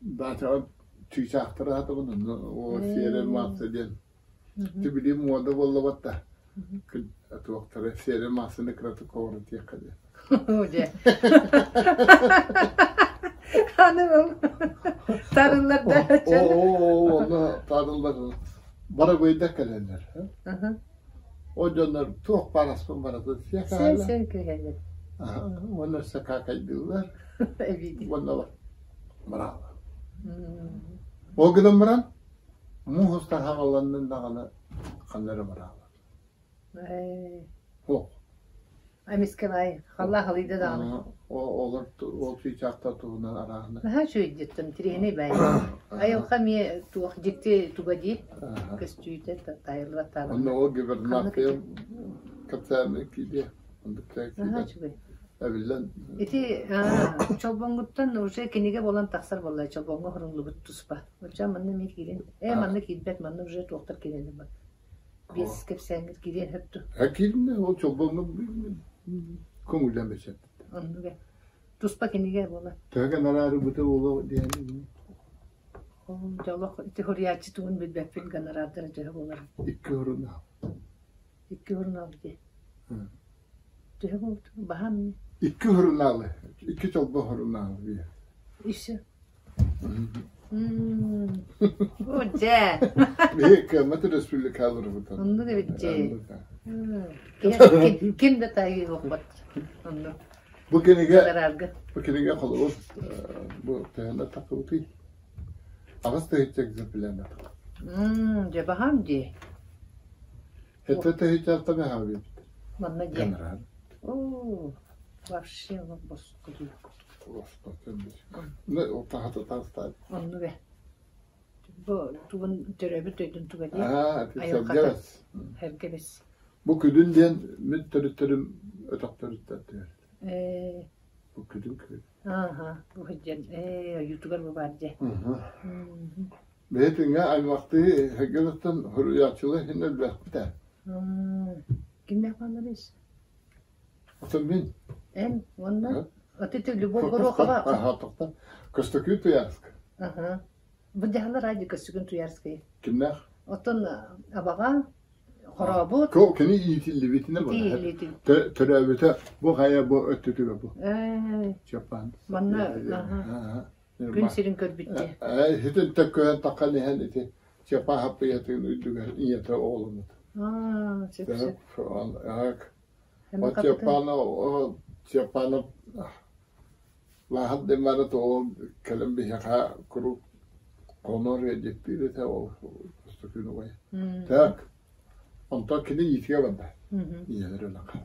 даачаҕа чыычаахтары аһатабын, онно сиэрэ маасса диэн Ити билим муода буоллабат да туохтары сиэрэ маассаны кыратык коворотиэххэ диэн. Дьэ. Аны ол тарыллар да Оо, онно тарыллар барабыйда кэлэллэр. Ол дьоннор туох баар аспын барытын сиэ Сен сен кэһэлэр. Уонна өссө какайдыыллар. Уонна бараалар. Ол гынан баран муус устар хаҕылланнын даҕаны ханна эрэ бараалар. Суох. Эмискэ баай, халлаах халыйда даҕаны. Олор ол чыычаахтар туһунан арааһына. Наһаа үчүгэйдиттэн тириэнэй баай. Айылҕа эмиэ туох дьикти туга дии көстүүтэ таайыллыбат таабырына. Онно ол гибернация кэпсээн киирдиэ. Оннук Наһаа үчүгэй. Эбиллэн. Ити Чолбоҥҥуттан уже кинигэ буолан тахсар буолла. Чолбоҥҥо оһоруллубут туспа. Оччо манна эмиэ киирэн, ээ манна киирбэт, манна уже туохтар киирэн бар. Биэс кэпсээҥҥит киириэн сөп дуо? Э киирдэ, ол Чолбоҥҥо көҥүллэн бэчээт. Оннук ээ. Туспа кинигэ буолар. Төһө гонорары буолуо диэн Дьэ олох ити суруйааччы тугун билбэппин гонорардара төһө буолар? Икки сурунаал. Икки сурунаал дии. Төһө буолбут? Баһаам Икки сурунаалы, икки чолбо сурунаалы биир. И все. О, дьэ. Биһи кыаммат республикаларбытын. Оннук эбит дьэ. Ким да таайыы охпот. Оннук. Бу кинигэ бу кинигэ холобур бу төһөнө тахсыбытый? 8 тыһыынча экземпляр. Дьэ баһаам дии. Это тыһыынчаттан аһаабыт. Манна дьэ. Оо, вообще боско дии. Оннук ээ. Бу тугун төрөөбүт дойдун туга дии? Айылҕата. Эргэбис. Бу күдүн диэн мин төрүттэрим өтөхтөрүттэн түһэр. Ээ. Бу күдүн күн. Ааха, бу сылдьан ээ ойуутугар бу баар дьэ. Бэйэтиҥэ аймахтыы Хегелеттэн суруйааччылар иһин элбэхпит ээ. Кимнээх баалларый? Оттон мин. Эн уонна вот это Любовь Горохова. Аха, тоқта. Көстөкүүн Туйаарскай. Аха. Бу дьаһалар радио Көстөкүүн Туйаарскай. Кимнээх? Оттон абаҕа хорообут. Кини иитиллибитинэ буолар. Төрөөбүтэ бу хайа бу өттүтүгэр бу. Чапан. Манна күн сирин көрбүттэ. Хитин төккөһөн таққан иһэн ити Чапа хаппыйатын үрдүгэр ийэтэ оҕоломмут. Аа, сөп сөп. Чапанов лааһар дэммэрэ ол кэлэн биһиэхэ куруук хонор диэттиир этэ ол Көстөкүүн убайа. Так, онтон кини иитигэ барда. Ийэлэр өлөхө.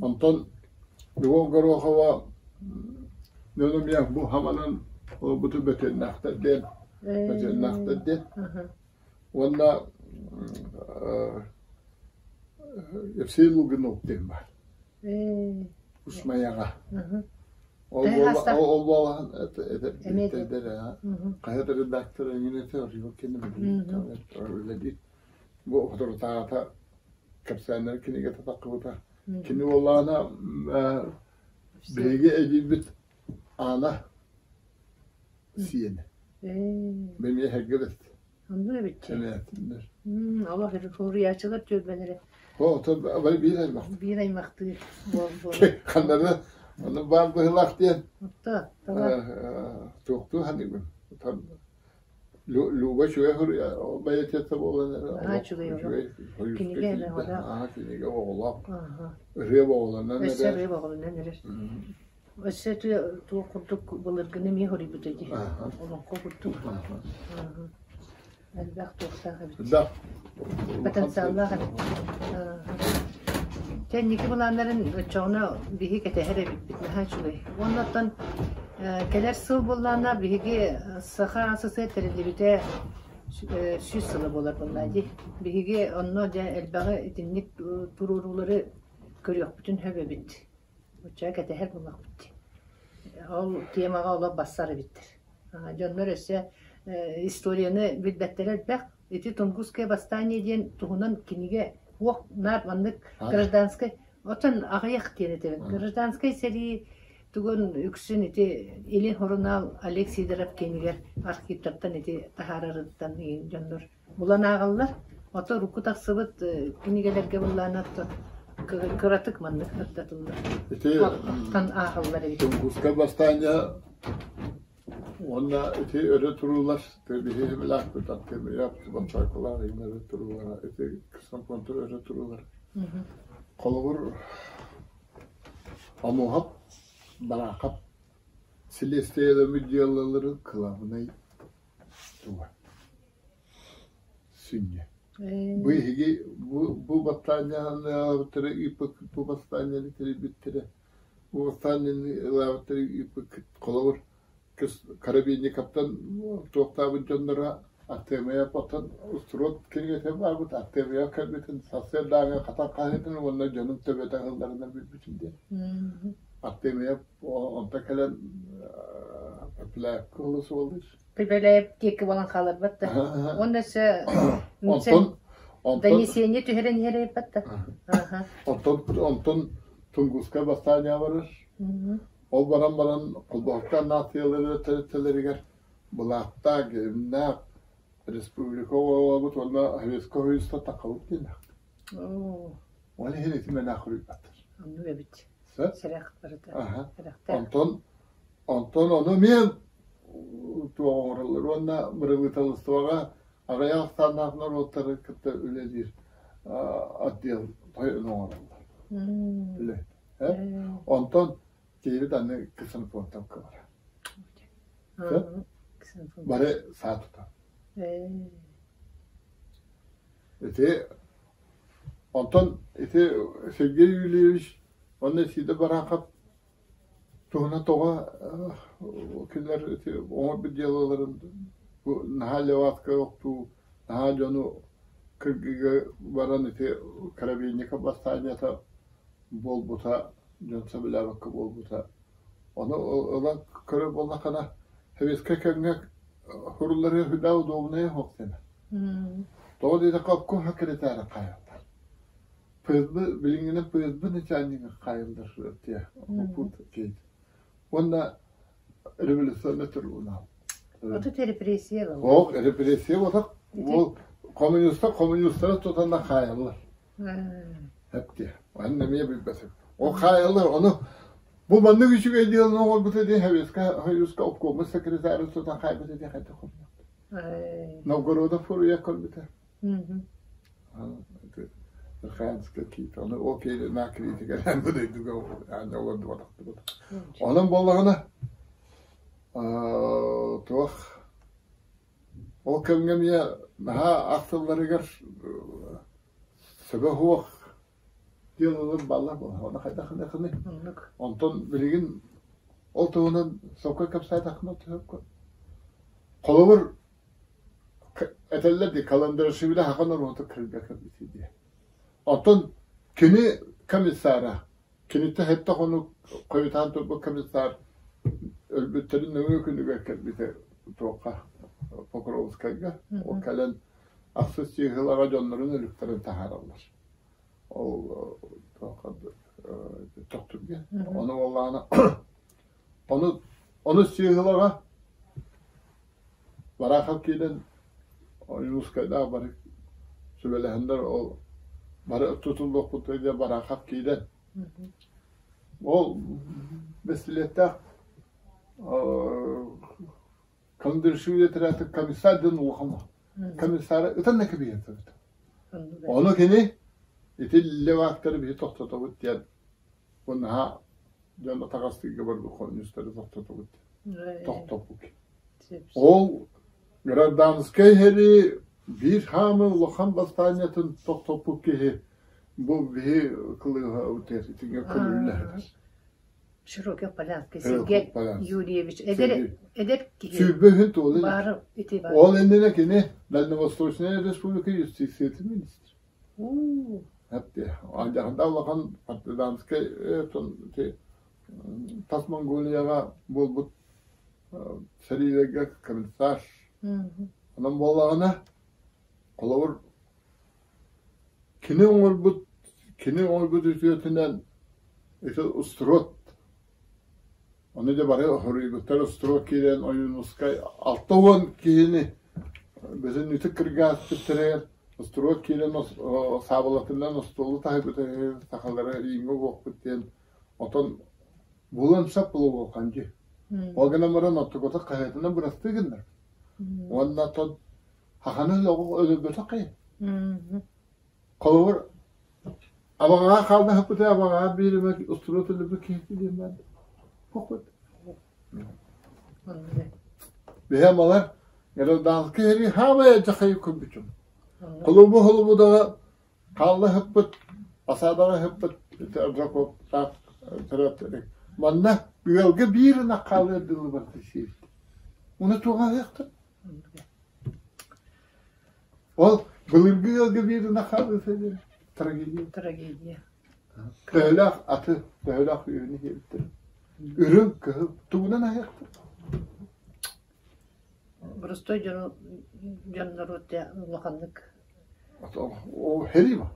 Онтон Любовь Горохова дьоно бу хаманан олорбуту бөтүөннээхтэр диэн бөтүөннээхтэр диэн Уонна Евсей Лугинов диэн баар. Усмайаҕа. Ол ол буолан эдэр хаһыат редактора эҥин этэ орйуок кини үлэлиир. Бу соторутааҕыта кэпсээннэр кинигэтэ таххыбыта. Кини буоллаҕына Биһиги эдьиийбит Аана сиэнэ. Ээ, Эмиэ эһэргэ оннук эбит дии. Эмээтиннэр. Олох суруйааччылар түөлбэлэрэ О, оттон бары биир аймах. биир аймахтыы буол буолар. Ханнары ону баар быһыылаах диэн Отто, таба. туохтуу саныыбын. Люба үчүгэй суруйар, ол бэйэтэ буолан эрэ Наһаа олох үчүгэй олох. үчүгэй сойууска Кинигэ киирдэ. элэҕэлээх. Аа, кинигэ оҕолоох. Аха. Ырыа оҕолонон Өссө эрэр. ырыа боҕолунан эрэр. Өссө туох курдук былыргыны эмиэ хоруйбута дии. Аха. Олоҥхо курдук. Аха. Аха. Элбэх туохтаах эбит. Да. Потенциаллаах эбит. Кэнники былааннарын оччоҕуна биһи кэтэһэр эбиппит наһаа үчүгэй. Уонна оттон кэлэр сыл буоллаҕына биһиги Саха СССР тэриллибитэ 100 сыла буолар буоллаа дии. Биһиги онно дьэ элбэҕи итинник туруоруулары көрүөхпүтүн сөп эбит. Оччоҕо кэтэһэр буоллахпыт дии. Ол темаҕа олох бассар эбиттэр. Дьоннор өссө историяны билбэттэрэ элбэх. Ити Тунгусское восстание диэн туһунан кинигэ уох наар маннык гражданскай оттон аҕыйах диэн этэбин. Гражданскай сэрии тугун үксүн ити Илин сурунаал Олег Сидоров кинигэр архивтартан ити таһаарарыттан дьоннор булан ааҕаллар. Ото урукку тахсыбыт кинигэлэргэ быллаанар кыратык маннык сырдатыллар. Ити Тан ааҕаллар эбит. Тунгусское восстание уонна ити өрө туруулар биһи билээхпит аттыамыйап баччаакылаах иһин өрө туруулара ити Ксенофонтар өрө туруулар. Холобур Омуһап Бараахап силиэстийэлэммит дьыалаларын кылаабынай туга сүнньэ. Бу эһиги бу бу бастаанньаны ыыппыккыт, бу бастаанньаны тэрийбиттэрэ, бу бастаанньаны ылаабыттары ыыппыккыт. Холобур, Коробейниковтан туохтаабыт дьонноро Артемия оттон устуруот кинигэтэ баарбыт Артемия кэлбитин сарсыардааҥы хатан хаһыытын уонна дьонум төбөтө аһылларынан билбитим диэн. Артемия онто кэлэн Пепеляевка суоллуур. Пепеляев диэки буолан хааларбат да. Уонна өссө Онтон онтон донесение түһэрэн иһэрээбэт да. Онтон онтон Тунгуска бастаанньа барар. Ол баран баран холбоһуктаах нациялары тэрилтэлэригэр былааттаах, гимнээх республика оҕолорбут уонна Советскай Союзта таххабыт диэнэх. Ол иһин ити мэнээх хоруйбаттар. Оннук эбит. Сэрэх барыта. Онтон онтон ону эмиэ туох оҥороллор уонна бырабыыталыстыбаҕа аҕыйах ахсааннаах норуоттары кытта үлэлиир отдел тойон оҥороллор. Үлэ. Онтон киһибит аны Ксенофонтан кылара. Бары саа тутан. Ити онтон ити Сергей Юльевич уонна Сида Барахов Туһунан тоҕо кинилэр ити оҥорбут дьыалаларын бу наһаа левацкай охтуу, наһаа дьону кыргыыга баран ити Коробейников бастаанньата буолбута, дьон сөбүлээбэккэ буолбута. Ону ылан көрөр буоллаххына, советскай кэмҥэ суруллары сүрдээх удобнайа суох диэн. Тоҕо диэтэххэ, обком секретара хаайаллар. ФСБ билиҥҥинэн ФСБ начальнига хаайыллар тиэ оппут киһит. Уонна революционный трибунал. Отут репрессия буолла. Ол репрессия буолар. Ол коммунистар коммунистары тутанна хаайаллар. Эптиэ. Манна эмиэ билбэтим. Ол хаайаллар ону бу маннык үчүгэй дьыаланы оҥорбута диэн Советскай Союзка обкомун секретарын тутан хаайбыта диэн хайдах көрбүт. Новгородов суруйа көрбүтэ. Верхоянскай киит. Ону ол киһи на критикэлээн бу дойдуга аанньа олордубатахтыбыт. Онон буоллаҕына туох ол кэмҥэ эмиэ наһаа ахтылларыгар сөбө суох дьыалалар бааллар буолла. Оны хайдах гыныаххыный? Онтон билигин ол туһунан сокко кэпсээтэххинэ төһө Холобур, Этэллэр дии, Каландарашвили саха норуота кырга кэлбитэ дии. Оттон кини комиссара, киниттэн сэттэ хонук хойутаан турбут комиссар өлбүттэрин нөҥүө күнүгэр кэлбитэ туохха Покровскайга. Ол кэлэн ахсыс чыыһылаҕа дьоннорун өлүктэрин таһаараллар. Ол туохха төхтүргэ. оччолорго. Ону буоллаҕына ону ону сыыһылаҕа Барахов киирэн Ойуунускайдаах бары сүбэлэһэннэр ол бары тутуллуохпут диэн Барахов киирэн ол бэстилиэттээх Кондыршуя тирээти комиссар диэн улахан комиссары ытан да кэбиһэн сөбүт. Ону кини ити левактары биһи тохтотобут диэн бу наһаа дьон атаҕастыырга барбыт хомуньуустары тохтотобут тохтоппут. Ол гражданскай сэрии биир хаамыы улахан бастаанньатын тохтоппут киһи бу биһи кылыыһа итингэ көмүллэһэр. Широких Полянский Сергей Юрьевич эдэр эдэр киһи Сүүрбэ үһүн туола илик. баар ити бар. Ол иннинэ кини Дальневосточная республика юстициятын министрэ. Уу. Эпти. Алдьархайдаах улахан партизанскай тас Монголияҕа буолбут сэриилэргэ комиссар. Онон буоллаҕына, холобур, Кини оҥорбут кини оҥорбут үтүөтүнэн ити устуруот ону дьэ бары хоруйбуттар устуруот киирэн Ойуунускай 60 киһини бүтүннүүтүк кыргааспыттарыгар устуруот киирэн саабылатынан остуолу таһыйбыта сахалары ииҥҥэ угуохпут диэн отон булан сөп буолуоххан дии. Ол гынан баран оттукута хаһыатынан бырастыы гыннар. Уонна оттон Хаханы өлөрбөтөх киһи. Холобур, абаҕаҕа хаалдаһыппыта абаҕаҕа биир эмэ устуруот өлөрбүт киһи диэн баар. Хохпут. Биһи амалар гражданскай сэрии хаамай дьахайы көрбүтүм. Холобу холобудаҕа хааллаһыппыт, осадаҕа ыһыппыт Жакоптаах төрөттөрү. Манна ыалга биир ынах хаалыар дылы барда сиэбит. Уну туоҕа ыһыахтар? Ол былыргы ыалга биир ынах хаалыыта диэн трагедия. Трагедия. Төһөлөөх аты, төһөлөөх үөнү сиэбиттэр. Үрүҥ, кыһыл тугунан аһыахтар? Боростой дьону дьоннору улаханнык Ол хэрии ба.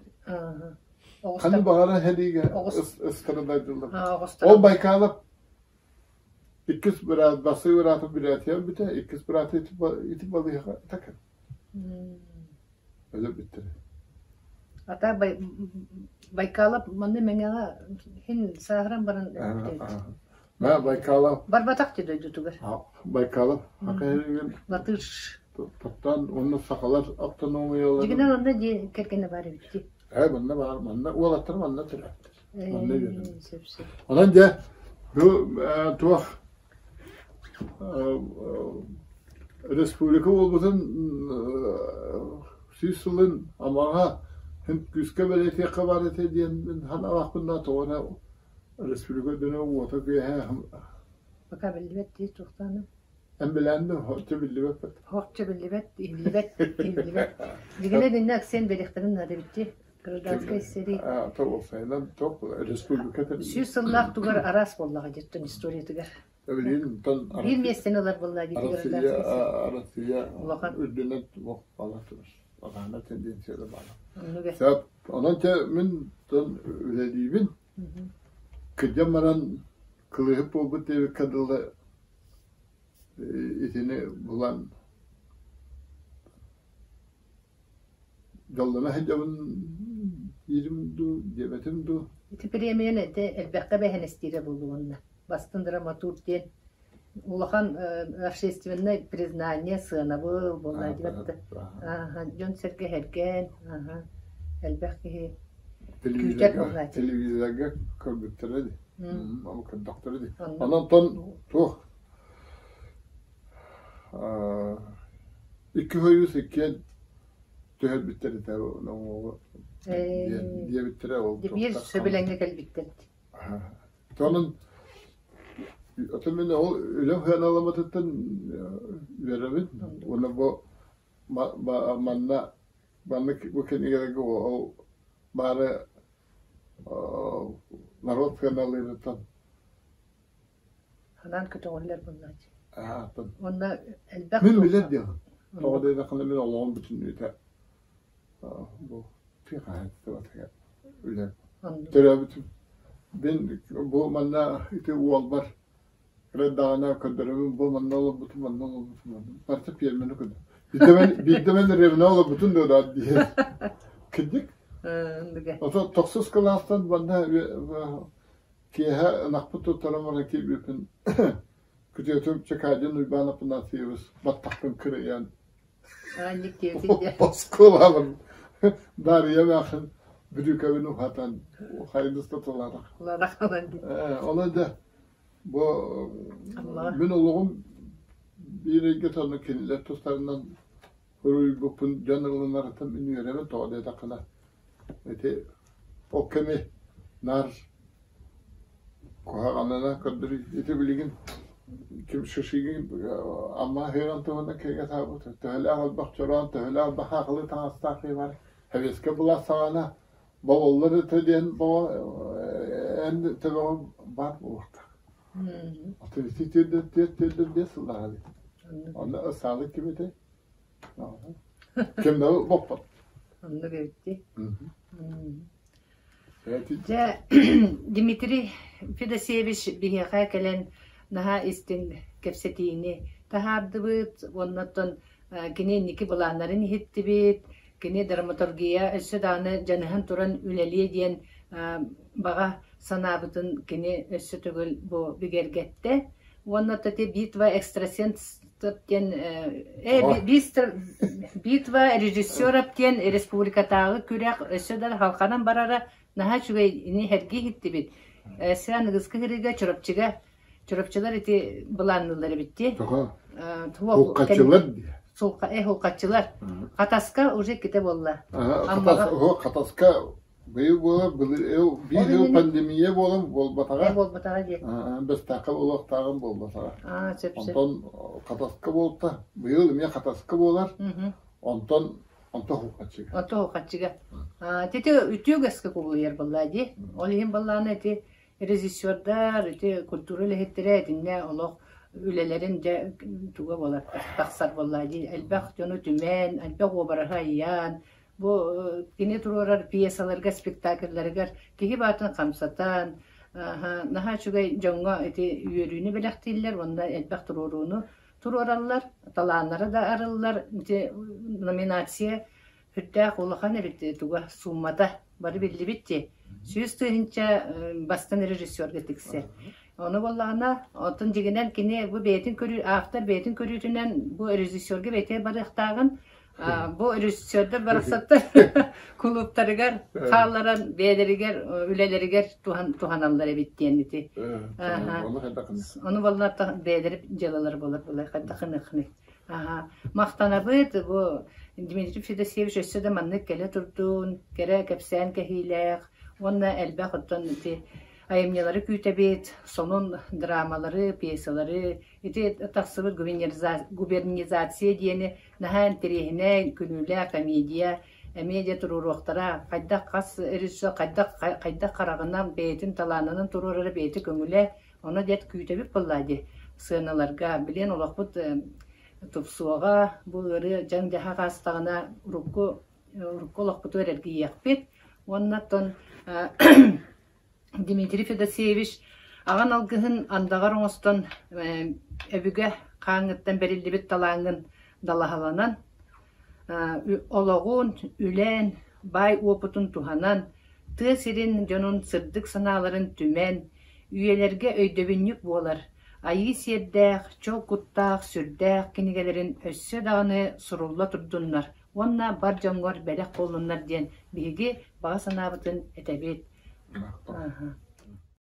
Ханны баҕара хэриигэ ыстарыдайдылар. Ол Байкалов Иккис быраат, бастакы быраатым Бүрээтийэ өлбүтэ, иккис быраата ити, ити балыыһаҕа такыр. Өлөрбүттэрэ. Ата Байкалов манна Мэҥэҕэ иһин сааһыран баран өлбүтэ. Мэ Байкалов. Барбатах ти дойдутугар. Байкалов. Латыш. Таптаан уонна сахалар автономияларын. Дьигинэн онно дии кэргэнэ баар эбит дии. Ээ манна баар, манна уолаттар манна төрөөттөр. Манна үөрэнэр. Онон дьэ бу туох республика буолбутун сүүс сылын амаҕа күүскэ бэлиэтиэххэ баар этэ диэн мин санаабаппын да тоҕо эрэ республика дьоно уота күөһэ Пока биллибэт дии туохтааным. Эн билээн да оччо биллибэппит. Оччо биллибэт, иһиллибэт, иһиллибэт. Дьигинэ динне акцент бэлиэхтэрин наада эбит Гражданскай сэрии. Тоҕусайынан топ республика Сүүс сыллаах тугар араас буоллаҕа дьиттэн историятыгар. Билигин Биир миэстэни ылар буолла дии Россия Россия улахан үрдүнэн туох бала турар. Аҕаана тенденция да баала. Сөп. Онон те мин тон үлэлиибин. Кырдьан баран кылыһып буолбут диэбиккэ дылы итини булан Дьоллоно сылдьабын диирим дуу, диэбэтим дуу. Ити премияны ити элбэххэ бэһинэстиирэ буолуо уонна бастын драматург диэн улахан общественное признание сыанабыл буолла диэбэт дьон-сэргэ сэргээн элбэх киһи күүтэр буолла Телевизорга көрбүттэрэ дии. Ол көрдөхтөрө дии. Онон туох Икки хойуус иккиэн түһэрбиттэр этэ оҥоҕу диэбиттэрэ ол Биир сөбүлэҥҥэ кэлбиттэр. Онон ото мин ол үлэм сыаналаммытыттан үөрэбин уонна бу манна маннык бу кинигэлэргэ ол баары норуот сыаналыырыттан Ханаан көтөҕүллэр буоллааччы. Уонна элбэх Мин билэр диэҕим. Тоҕо диэтэххинэ мин олоҕум бүтүннүүтэ бу тыа хаһаайыстыбатыгар үлэм. Төрөөбүтүм. Мин бу манна ити уолбар кыра көрдөрөбүн бу манна олорбутум, манна олорбутум, манна. Барыта пиэрмэни көрдüm. Биирдэ мен биирдэ мен дэриэбинэ олорбутун дуо диэн. Кырдьык. Ото тохсус кылаастан манна киэһэ ынахпыт туттаран баран киирбиппин күтүөтүм Чекадин Уйбаан Афанасьевич баттахпын кырыйан Оскуолабын Дарья эмээхсин бүрүүкэбин уһатан хайдыста тулаадах. Ол да бу мин олоҕум биир ыйга сонно кинилэр тустарынан суруйбуппун дьон ылынарыттан мин үөрэбин тоҕо диэтэххинэ ити ол кэми наар Куһаҕанынан көрдөрүү ити билигин ким Шишигин Амма аһыыран туһунан киһигэ саабыт төһөлөөх элбэх чороон, төһөлөөх элбэх хаахылыы таҥастаах киһи бар. Сэбиэскэй былаас саҕана боболлор этэ диэн боо эн төбөҕүн баар буолуохтаах. Атын ити тиэрдэр тиэрдэр биэс сыллааҕы эбит. Онно ысаалык ким этэй? Ким да боппот. Оннук эбит дии. Дьэ, Дмитрий Федосеевич биһиэхэ кэлэн наһаа истиҥ кэпсэтиини таһаардыбыт уонна оттон кини инники былааннарын иһиттибит, кини драматургия өссө даҕаны дьаныһан туран үлэлиэ диэн баҕа санаабытын кини өссө төгүл бу бигэргэттэ. Уонна ити битва экстрасенсов диэн битва режиссеров диэн республикатааҕы күрэх өссө да халханан барара наһаа үчүгэй ини сэргии иһиттибит. Өссө аныгыскы сырыыга Чурапчыга Чурапчылар ити былаанныыллар эбит дии. Сулкаччылар Сулкаччылар. Хатаска уже иккитэ буолла. Хатаска Быйыл буолар, биир жыл пандемия буолан буолбатаҕа. Буолбатаҕа дии. Бэстээххэ буолуохтааҕын буолбатаҕа. Онтон Хатаска буолта. Быйыл эмиэ Хатаска буолар. Онтон онтон Хухаччыга. Онтон Хухаччыга. Ити үтүө үгэскэ кубулуйар буолла дии. Ол иһин буоллаҕына ити режиссердар, ити культура үлэһиттэрэ итиннэ олох үлэлэрин дьэ туга буолар тахсар буолла дии. Элбэх дьону түмэн, элбэх уобараһы айан, Бу кини туруорар пьесаларга, спектакльларыгар киһи баатын хамсатан, наһаа үчүгэй дьоҥҥо ити үөрүүнү бэлэхтииллэр уонна элбэх туруорууну туруораллар, талааннара да арыллар. Ити номинация сүрдээх улахан эбит туга сууммата бары биллибит дии. 100 000 бастан режиссерга тиксэр. Ону буоллаҕына, оттон дьиҥинэн кини бу бэйэтин көрүү, автор бэйэтин көрүүтүнэн бу режиссерга бэйэтэ барыахтааҕын Бу режиссердар барахсаттар кулууптарыгар хаалларан бэйэлэригэр үлэлэригэр туһаналлар эбит диэн ити. Ону буоллар бэйэлэри дьыалалара буолар буолар хайдахыныхны. Махтанабыт бу Дмитрий Федосеевич өссө да маннык кэлэ турдун, кэрэ кэпсээн кэһиилээх уонна элбэх оттон ити айымньылары күүтэбит, сонун драмалары, пьесалары, ити тахсыбыт губернизация диэни Наһаа интэриэһинэй, күлүүлээх комедия эмиэ дьэ туруоруохтара. Хайдах хас режиссер хайдах хайдах хараҕынан бэйэтин талаанынан туруорара бэйэтэ көҥүлэ. Ону дьэ күүтэбит буоллаа дии сыаналарга. Билиэн олохпут тупсуоҕа, бу ыарыы дьаҥ-дьаһах аастаҕына урукку урукку олохпутугар эргийиэхпит. Уонна оттон Дмитрий Федосеевич аҕан алгыһын андаҕар оҥостон өбүгэ хааҥҥыттан бэриллибит талааҥҥын далаһаланан, олоҕун, үлээн, баай уопутун туһанан, тыа сирин дьонун сырдык санааларын түмэн, үйэлэргэ өйдөбүнньүк буолар айыы сиэрдээх, чол куттаах, сүрдээх кинигэлэрин өссө даҕаны сурулла турдуннар уонна бар дьоҥҥор бэлэх буоллуннар диэн биһиги баҕа санаабытын этэбит.